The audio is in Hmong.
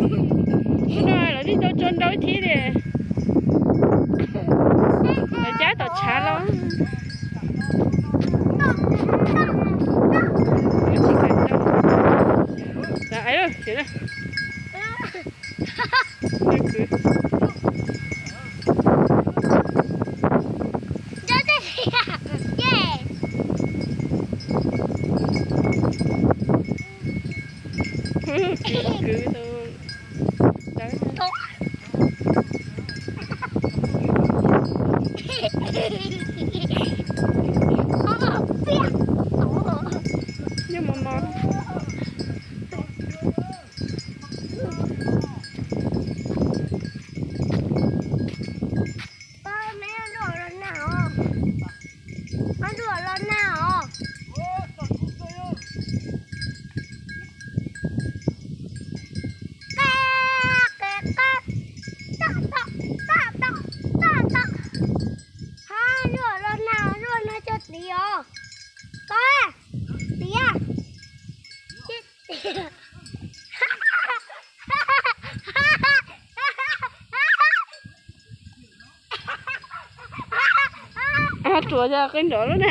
Hnub no lawv twb tau tso nrau ib thib li. Lawv cab tom tshav los. Kwv tau dawb. Nyob mos mos. Koj, meb yuav los nag os. Koj yuav los nag os. Qe, qe, qe, toj, toj, toj, toj, toj, toj. Hab, yuav los nag, yuav nag cov tid os. Koj, tias. Ab, ruam yog qe nrov lub na.